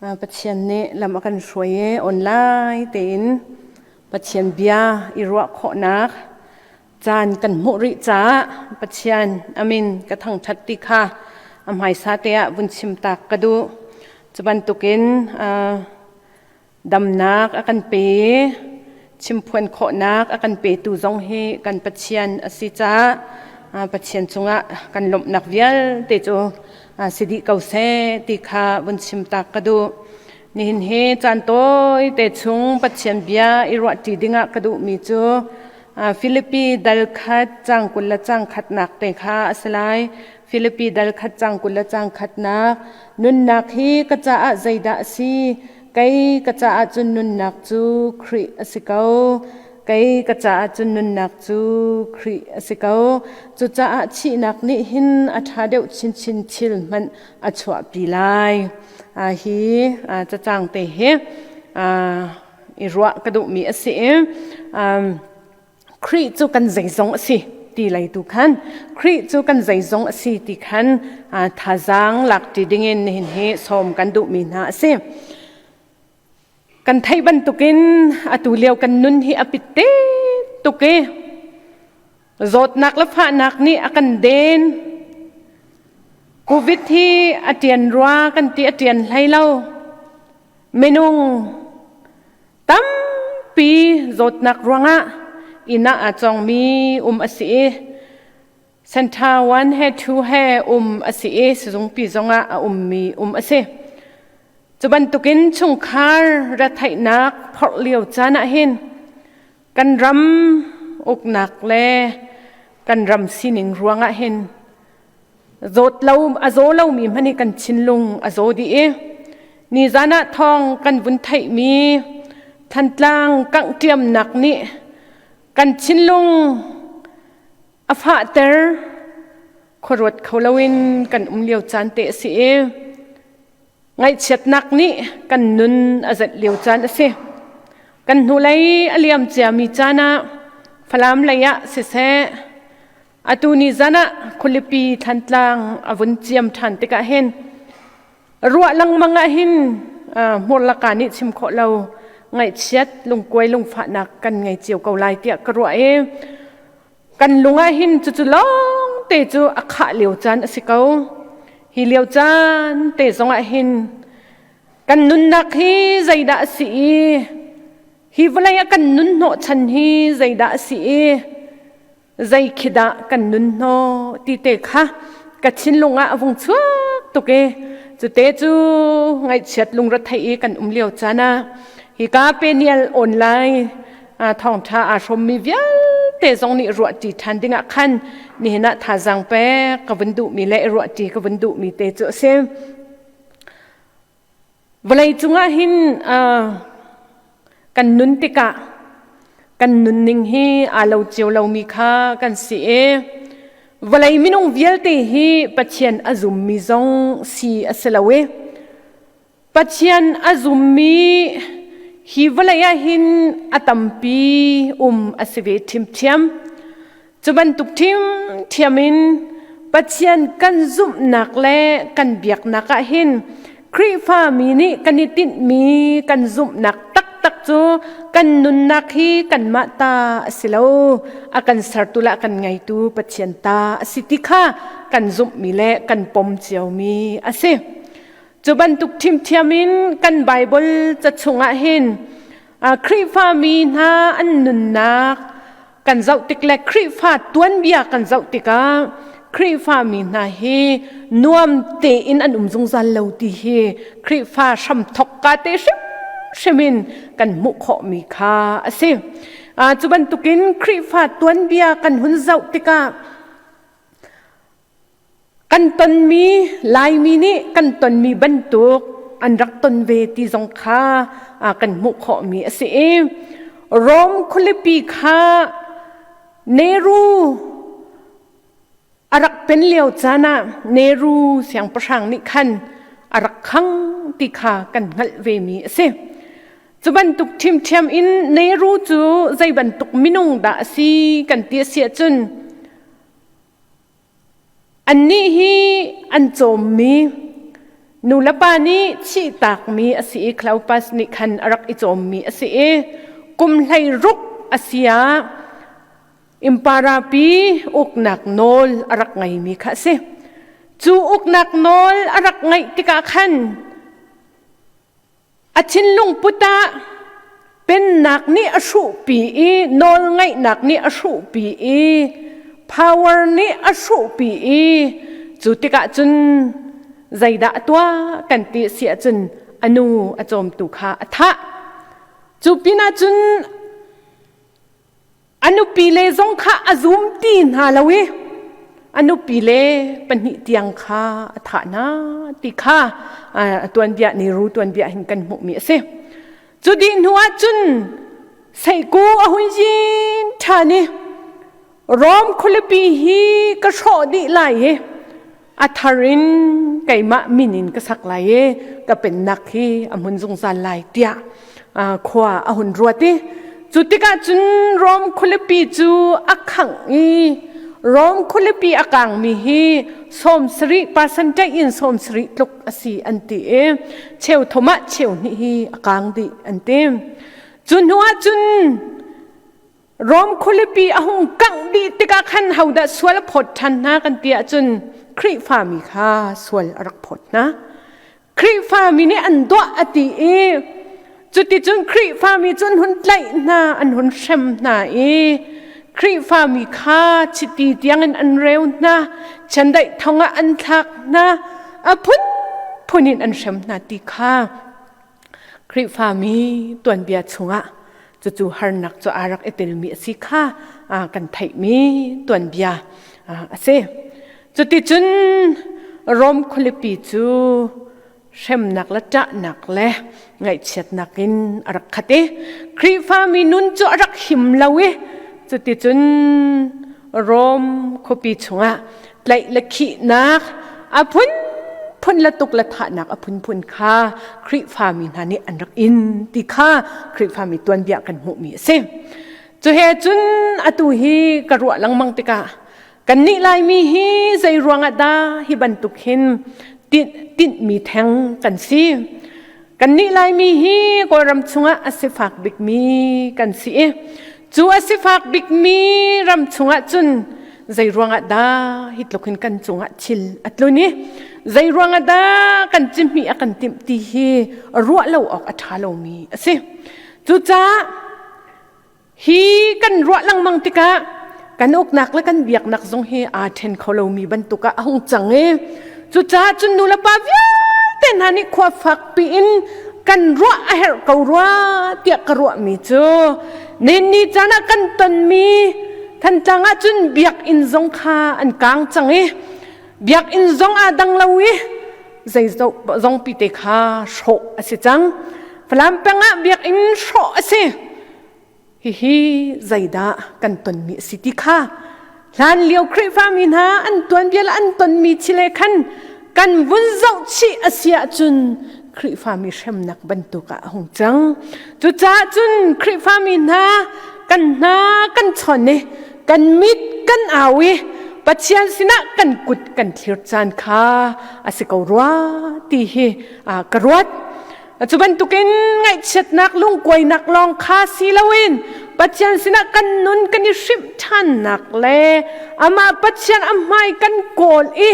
Pathian nih lam a kan hruai i online tein Pathian bia i ruah khawhnak caan kan hmuh rih caah Pathian amin ka thangṭhat ti kha a hmaisa te ah vun chim tak ka duh. Cu bantukin damnak a kan pe i chimphuan khawhnak a kan petu zong hi kan Pathian a si caah Pathian cungah kan lawmhnak vialte cu si dih ko seh ti kha vun chim tak ka duh. Nihin hi caan tawi te chung Pathian bia i ruahṭi dingah ka duhmi cu Filipi dal khat cang 20 le cang khatnak te kha a si lai. Filipi dal khat cang 20 le cang khatnak nunnak hi ka caah zeidah a si? Kei ka caah cun nunnak cu Khrih a si ko. Kei ka caah cun nunnak cu Khrih a si ko. Cucaah thihnak nih hin a ṭha deuh chinchin thil hmanh a chuahpi lai. Hi cacang te hi i ruah ka duhmi a si i Khrih cu kan zeizong a si ti lei tu khan Khrih cu kan zeizong a si ti khan thazaang lakṭi dingin nihin hi sawm kan duhmi hna a si. Kan theih bantukin atu lio kan nun hi a pit te tuk i zawtnak le fahnak nih a kan den. Covid hi a ṭian rua kan ti a ṭian hlei lo. Minung tampi zawtnak ruangah inn ah aa cawngmi um a si i Center 1 he 2 he um a si i sizungpi zongah a ummi um a si. Cu bantukin chungkhar retheihnak phorh lio caan ah hin kan ram uknak le kan ram sining ruangah hin zawt lo a zaw lomi hmanh hi kan thinlung a zaw dih i nizan ah thawng kan vun theihmi Thantlang kangh ṭiamnak nih kan thinlung a fahter khuaruat kho loin kan um lio caan te a si i ngaihchiatnak nih kan nun a zenh lio caan a si. Kan hnulei a liam ciami caan ah Falam lei ah siseh Atu ni zan ah khualipi Thantlang a vun ciam ṭhan tikah hin ruah lengmang ah hin hmurlaka nih chim khawh lo ngaihchiat lungkuai lungfahnak kan ngei cio ko lai tiah ka ruah i kan lung ah hin cucu lawng te cu a khah lio caan a si ko. Hi lio caan te zong ah hin kan nunnak hi zeidah a si i hi vawlei ah kan nun hnawhchan hi zeidah a si i Zei khi dah kan nun hnaw ti te kha ka thinlung ah a vung chuak tuk i cute cu ngaihchiat lungretheih i kan um lio caan ah hika penial online thawngṭha aa hrawmmi vialte zong nih ruahṭi ṭhan dingah khan nihin ah thazaang pek ka vun duhmi le ruahṭi ka vun duhmi te cu a si. Vawlei cungah hin kan nun tikah kan nunning hi aa lo cio lomi kha kan si i vawlei minung vialte hi Pathian a zummi zong si a si lo i Pathian a zummi hi vawlei ah hin a tampi um a si ve ṭhiamṭhiam. Cu bantuk ṭhiamṭhiam in Pathian kan zumhnak le kan biaknak ah hin Khrihfami nih kan i tinhmi kan zumhnak taktak cu kan nunnak hi kanmah ta a si lo, a kan sertu le a kan ngeitu Pathian ta a si ti kha kan zumhmi le kan pom ciomi a si. Cu bantuk ṭhiamṭhiam in kan Baibal ca chungah hin Khrihfami hna an nunnak kan zoh tik le Khrihfa tuanbia kan zoh tikah Khrihfa mi hna hi nuam tein an um zungzal lo ti hi Khrihfa hramthok ka te hrimhrim in kan hmuh khawhmi kha a si. Cu bantukin Khrihfa tuanbia kan hun zoh tikah Kan tonmi Laimi nih kan tonmi bantuk an rak ton ve ti zong kha kan hmuh khawhmi a si i Rom khualipi kha Nehru a rak pen lio caan ah Nehru siangpahrang nih khan a rak khang ti kha kan hngalh vemi a si. Cu bantuk ṭhiamṭhiam in Nehru cu zei bantuk minung dah a si kan ti a si ahcun Annih hi an cawmmi. Nu le pa nih thihtakmi a si i Klopas nih khan a rak i cawmmi a si i kum 16 a si ah Imparapi uknak nawl a rak ngeimi kha a si. Cu uknak nawl a rak ngeih tikah khan A thinlung put ah pennak nih a hruhpi i nawlngaihnak nih a hruhpi i power nih a hruhpi i cu tikah cun zeidah a tuah kan ti si ahcun a nu a cawmtu kha a thah. Cu pinah cun A nupile zong kha a zum ti hna lo i a nupile pahnih tiang kha a thah hna ti kha tuanbia niru tuanbia hin kan hmuhmi a si. Cu dih hnu ah cun seiku a hun yin ṭhan i Rom khualipi hi ka hrawh dih lai i a thar in keimah min in ka sak lai i ka pennak hi a hmun zungzal lai tiah khua a hun ruat i cu tikah cun Rom khualipi cu a khangh i Rom khualipi a kangmi hi 70 percentage in 70 tluk a si an ti i cheu thum ah cheu hnih hi a kang dih an ti. Cu hnu ah cun Rom khualipi a hung kangh dih tikah khan hodah sual a phawt ṭhan hna kan ti ahcun Khrihfami kha sual a rak phawt hna. Khrihfami nih an duah a ti i cuticun Khrihfami cu an hun tlaih hna, an hun hrem hna i Khrihfami kha chiti tiangin an reu hna, chiandeih thong ah an thlak hna, a phunphun in an hrem hna ti kha Khrihfami tuanbia chungah cucu harnak cu aa rak i telmi a si kha kan theihmi tuanbia a si. Cuticun Rom khualipi cu hremnak le ṭahnak le ngaihchiatnak in a rak khat i Khrihfami nun cu a rak him lo i cuticun Rom khuapi chungah tlaih le khihnak a phunphun le tuk le thahnak a phunphun kha Khrihfami hna nih an rak in ti kha Khrihfami tuanbia kan hmuhmi a si. Cu he cun atu hi ka ruah lengmang tikah kannih Laimi hi zei ruangah dah hi bantuk hin tinhmi theng kan si. Kannih Laimi hi Kawlram chungah a sifak bikmi kan si i cu a sifak bikmi ram chungah cun zei ruangah dah hi tluk hin kan cungah thil a tlun i zei ruangah dah kan cihmih a kan timh ti hi ruah lo awk a ṭha lomi a si. Cucaah hi kan ruah lengmang tikah kan uknak le kan biaknak zong hi aa ṭhen kho lomi bantuk ah a hung cang i cucaah cun nulepa vialte hna nih khua fak piin kan ruah a herh ko rua tiah ka ruahmi cu ni caan ah kan tonmi Thantlang ah cun biakinn zong kha an kang cang i biakinn zong aa dang lo i zei zong pi te kha hrawh a si cang. Falam peng ah biakinn hrawh a si. Hihi zeidah kan tonmi a si ti kha hlan lio Khrihfami hna an tuanbia le an tonmi thil he khan kan vun zoh chih a si ahcun Khrihfami hremnak bantuk ah a hung cang. Cucaah cun Khrihfami hna kan hna kan chawn i kan mit kan au i Pathian sinah kan kut kan thlir caan kha a si ko rua ti hi ka ruat. Cu bantukin ngaihchiatnak lungkuainak lawng kha si loin Pathian sinah kan nun kan i hrimh ṭhannak le amah Pathian a hmai kan kawl i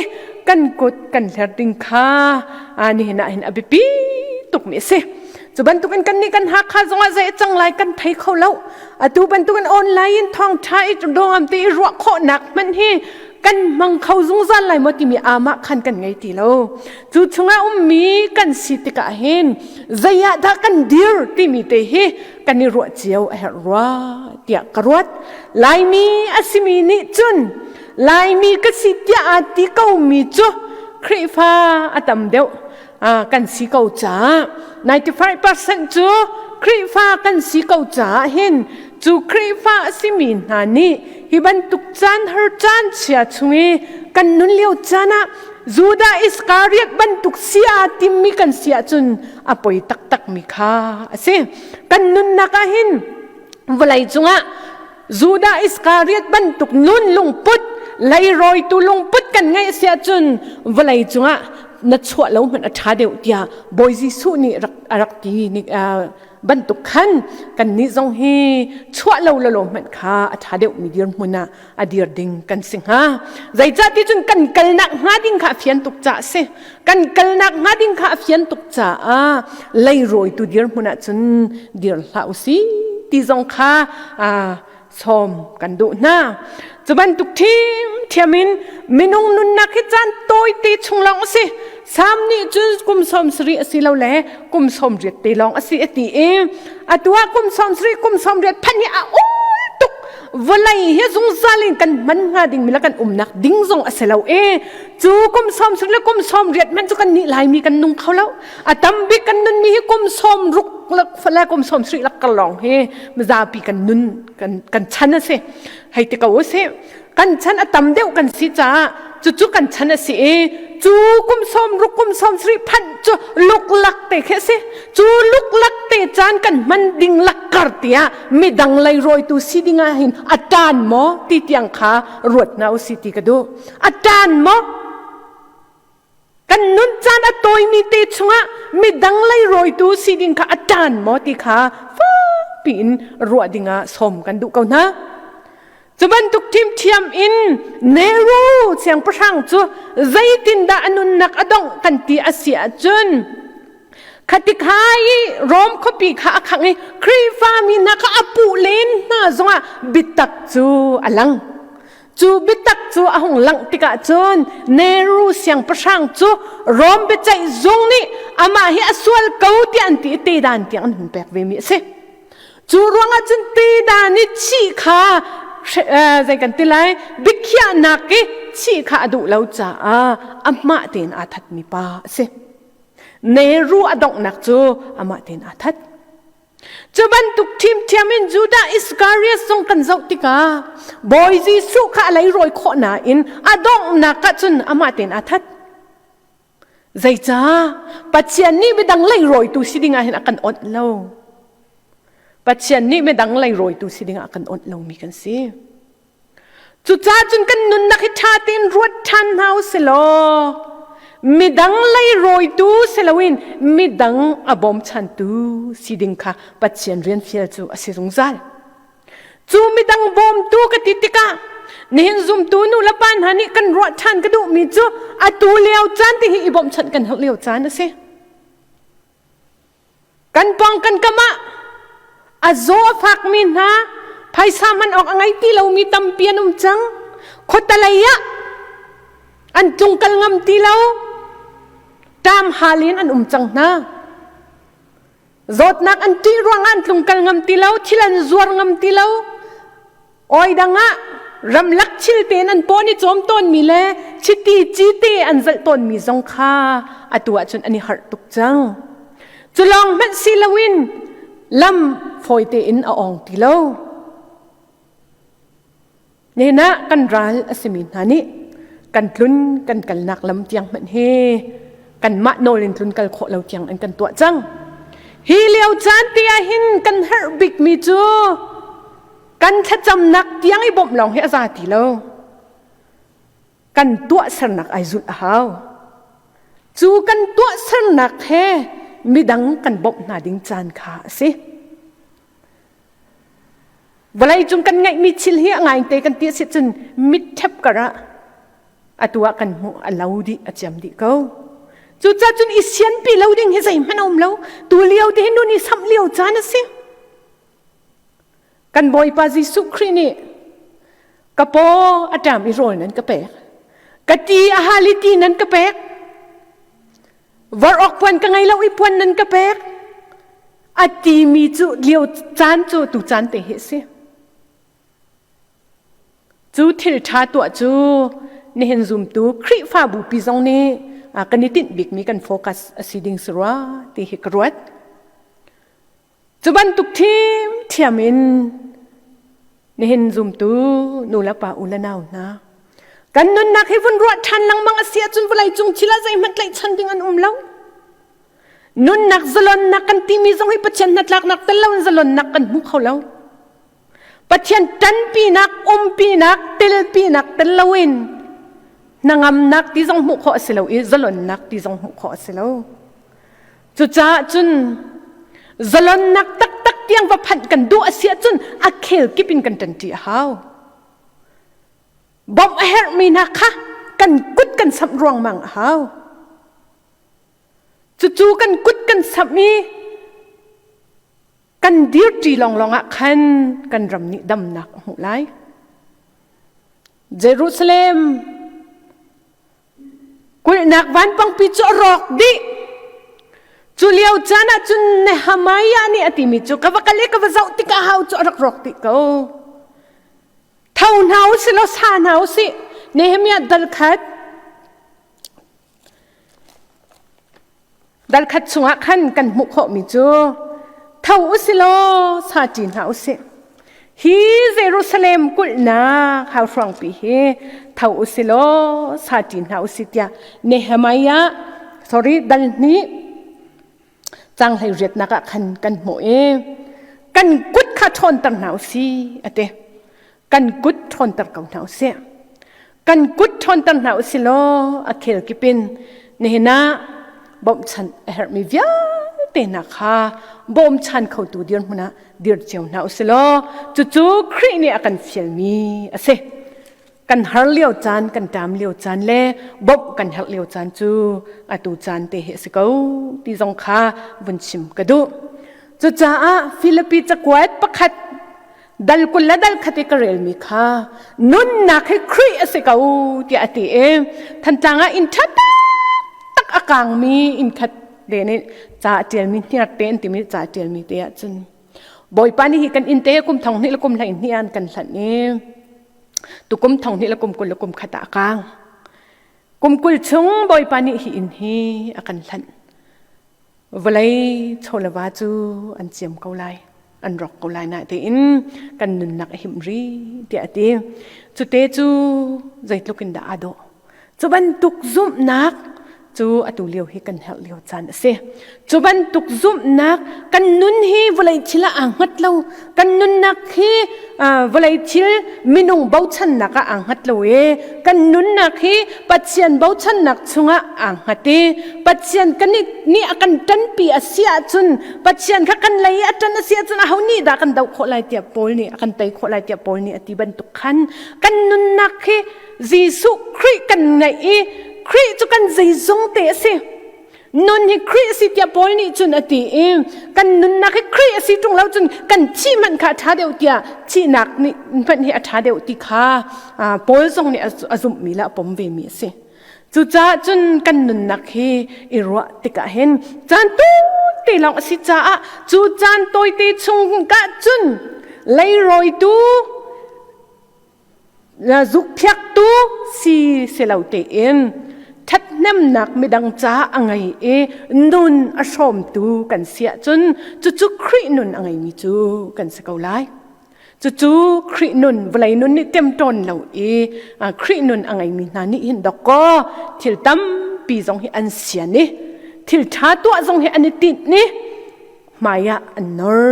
kan kut kan hler ding kha nihin ah hin a biapi tukmi a si. Cu bantukin kannih kan Hakha zongah zei a cang lai kan thei kho lo. Atu bantukin online in thawngṭha i dawngam te i ruah khawhnak hmanh hi kan hmang kho zungzal lai maw timi amah khan kan ngei ti lo. Cu chungah ummi kan si tikah hin zei ah dah kan dir timi te hi kan i ruah cio a herh rua tiah ka ruat. Laimi a simi nih cun Laimi ka si tiah aa ti komi cu Khrihfa a tam deuh kan si ko caah 95% cu Khrihfa kan si ko caah hin cu Khrihfa a simi hna nih hi bantuk caan har caan chia chung i kan nun lio caan ah Judah Iskariot bantuk si aa timmi kan si ahcun a poi taktakmi kha a si. Kan nunnak ah hin vawlei cungah Judah Iskariot bantuk nun lungput leirawitu lungput kan ngeih si ahcun vawlei cungah na chuah lo hmanh a ṭha deuh tiah Bawi Jesuh nih a rak ti bantuk khan kannih zong hi chuah lo lo hmanh kha a ṭha deuhmi dirhmun ah a dir ding kan si hnga. Zeicah ti cun kan kalnak hnga ding kha a fian tuk caah a si. Kan kalnak hnga ding kha a fian tuk caah leirawitu dirhmun ah cun dir hlah u si ti zong kha sawm kan duh hna. Cu bantuk ṭhiamṭhiam in minung nunnak hi caan tawite chung lawng a si. Sam nih cun kum 70 a si lo le kum 80 te lawng a si a ti i atu ah kum 70 kum 80 phanh hi a ul tuk. Vawlei hi zungzal in kan hman hnga ding mi le kan umnak ding zong a si lo i cu kum 70 le kum 80 hmanh cu kan nih Laimi kan nung kho lo. A tam bik kan nunmi hi kum 60 le kum 70 lak lawng hi mizapi kan nun kan kan chan a si hei ti ko u sih kan chan a tam deuh kan si caah cucu kan chan a si i cu kum 60 kum 70 phanh cu luklak te khi a si cu luklak te caan kan hman ding lakkar tiah midang leirawitu si ding ah hin a ṭan maw ti tiang kha ruat hna u si ti ka duh a ṭan maw Kan nun caan a tawimi te chungah midang leirawitu si ding kha a ṭan maw ti kha fakpi in ruah dingah sawm kan duh ko hna. Cu bantuk ṭhiamṭhiam in Nero siangpahrang cu zeitindah a nunnak a dongh kan ti a si ahcun khatikha i Rom khuapi kha a khangh i Khrihfa mi hna kha a puh len hna zongah biatak cu a lang. Cu biatak cu a hung langh tikah cun Nero siangpahrang cu Rom biaceih zung nih amah hi a sual ko tiah an ti i tedan tiang an hun pek vemi a si. Cu ruangah cun tedan i chih kha zei kan ti lai biakhiahnak i chih kha a duh lo caah amah tein aa thatmi pa a si. Nero a donghnak cu amah tein aa that. Cu bantuk ṭhiamṭhiam in Judah Iskariot zong kan zoh tikah Bawi Jesuh kha a leirawi khawh nain a donghnak ah cun amah tein aa that. Zeicah? Pathian nih midang leirawitu si ding ah hin a kan awnh lo. Pathian nih midang leirawitu si ding ah a kan awnh lomi kan si. Cucaah cun kan nunnak hi ṭha tein ruat ṭhan hna u si law midang leirawitu si loin midang a bawmchantu si ding kha Pathian rian fial cu a si zungzal. Cu midang bawmtu ka ti tikah nihin zumtu nu le pa hna nih kan ruah ṭhan ka duhmi cu atu lio caan ti hi i bawmchanh kan herh lio caan a si. Kan pawng kan kam ah a zaw a fakmi hna phaisa hman awk a ngei ti lomi tampi an um cang. Khuatalei ah an tlungkal ngam ti lo. Ṭam hal in an um cang hna. Zawtnak an ṭih ruangah an tlungkal ngam ti lo, thil an zuar ngam ti lo. Oi dang ah ramlak thil tein an pawn i cawm tawnmi le chiti cite an zalh tawnmi zong kha atu ahcun an i harh tuk cang. Cu lawng hmanh si loin lam fawi tein a awng ti lo. Nihin ah kan ral a simi hna nih kan tlun kan kalnak lam tiang hmanh hi kanmah nawl in tlun kal khawh lo tiang an kan tuah cang. Hi lio caan te ah hin kan herh bikmi cu kan thlacamnak tiang i bawmh lawng hi a za ti lo. Kan tuahsernak ai zulh a hau. Cu kan tuahsernak he midang kan bawmh hna ding caan kha a si. Vawlei cung kan ngeihmi thil hi a ngaingte kan ti a si cun mit ṭhep kar ah atu ah kan hmuh a lo dih a ciam dih ko. Cucaah cun i sianpi lo ding hi zeihmanh a um lo. Tu lio te hi nun i samh lio caan a si. Kan Bawipa Jesuh Khrih nih ka paw a ṭam i rawl nan ka pek. Ka ti a hal i ti nan ka pek. Vor awk puan ka ngei lo i puan nan ka pek. A timi cu lio caan cu tu caan te hi a si. Cu thil ṭha tuah cu nihin zumtu Khrihfabu pi zong nih kan i tinh bikmi kan focus a si ding si rua ti hi ka ruat. Cu bantuk ṭhiamṭhiam in nihin zumtu nu le pa u le nau hna kan nunnak hi vun ruah ṭhan lengmang a si ahcun vawlei cung thil ah zeihmanh tlaihchan ding an um lo. Nunnak zalonnak kan timi zong hi Pathian hnatlaknak tel loin zalonnak kan hmu kho lo. Pathian ṭanpinak, umpinak, telpinak tel loin. Hnangamnak ti zong hmuh khawh a si lo i zalonnak ti zong hmuh khawh a si lo. Cucaah cun zalonnak taktak tiang va phanh kan duh a si ahcun a khel kip in kan ṭanṭi a hau. Bawmh a herhmi hna kha kan kut kan samh ruangmang a hau. Cucu kan kut kan samh i kan dirṭi lawnglawng ah khan kan ram nih damnak a hmuh lai. Jerusalem kulhnak vanpangpi cu a rawk dih. Cu lio caan ah cun Nehemiah nih a timi cu ka va kal i ka va zoh tikah hau cu a rak rawk dih ko. Tho hna u sih law sa hna u sih. Nehemiah dal khat Dal khat chungah khan kan hmuh khawhmi cu tho u si law sa ṭi hna u sih. Hi Jerusalem kulhnak hauhruangpi hi tho u si law sa ṭi hna u sih tiah Nehemiah sorry dal hnih cang hlei riatnak ah khan kan hmuh i kan kut kha ṭhawnter hna u sih a ti. Kan kut ṭhawnter ko hna u sih. Kan kut ṭhawnter hna u sih law a khel kip in nihin ah bawmhchanh a herhmi vialte hna kha bawmchan khotu dirhmun ah dir cio hna u sih law cucu Khrih nih a kan fialmi a si. Kan har lio caan, kan ṭam lio caan le bawmh kan herh lio caan cu atu caan te hi a si ko ti zong kha vun chim ka duh. Cucaah Filipi cakuat pakhat dal 20 le dal khat i ka relmi kha nunnak hi Khrih a si ko tiah a ti i Thantlang ah inn ṭha taktak a kaangmi inn khat te nih ca a ṭialmi hniarte an timi ca a ṭialmi te ahcun Bawipa nih hi kan inn te kum thong hnih le kum 12 an kan hlanh i tukum thong hnih le kum 20 le kum khat ah a kaang kum 20 chung Bawipa nih hi inn hi a kan hlanh Vawlei chawleva cu an ciam ko lai, an rawk ko lai natein kan nunnak a him rih tiah a ti. Cute cu zeitluk in dah aa dawh. Cu bantuk zumhnak cu atu lio hi kan herh lio caan a si. Cu bantuk zumhnak kan nun hi vawlei thil ah aa hngat lo. Kan nunnak hi vawlei thil minung bochannak ah aa hngat lo i kan nunnak hi Pathian bochannak chungah aa hngat i Pathian kan nih a kan ṭanpi a si ahcun Pathian kha kan lei a ṭan a si ahcun aho nih dah kan doh khawh lai tiah Paul nih a kan tei khawh lai tiah Paul nih a ti bantuk khan kan nunnak hi Jesuh Khrih kan ngeih i Khrih cu kan zeizong te a si. Nun hi Khrih a si tiah Paul nih cun a ti i kan nunnak hi Khrih a si ṭung lo cun kan thih hmanh kha a ṭha deuh tiah thihnak nih hmanh hi a ṭha deuh ti kha Paul zong nih a zumhmi le a pom vemi a si. Cucaah cun kan nunnak hi i ruah tikah hin caan tawite lawng a si caah cu caan tawite chung ah cun leirawitu Zukphiaktu si si lo tein ṭhathnemnak midang caah a ngei i nun a hrawmtu kan si ahcun cucu Khrih nun a ngeimi cu kan si ko lai. Cucu Khrih nun vawlei nun nih temṭawn lo i Khrih nun a ngeimi hna nih hin dawkaw thil tampi zong hi an sian i thil ṭha tuah zong hi an i tinh i hmaiah an nor.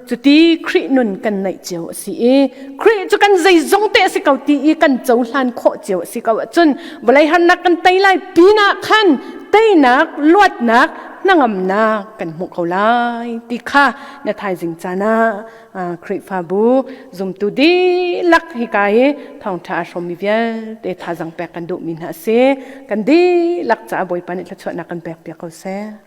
Cuti Khrih nun kan neih cio a si i Khrih cu kan zeizong te a si ko ti i kan cohlan khawh cio a si ko ahcun vawlei harnak kan tei lai pinah khan teinak luatnak hnangamnak kan hmuh ko lai ti kha na thaizing caan ah Khrihfabu zumtu dihlak hika i thawngṭha a hrawmmi vialte thazaang pek kan duhmi hna a si. Kan dihlak caah Bawipa nih thluachuahnak kan pek piak ko seh.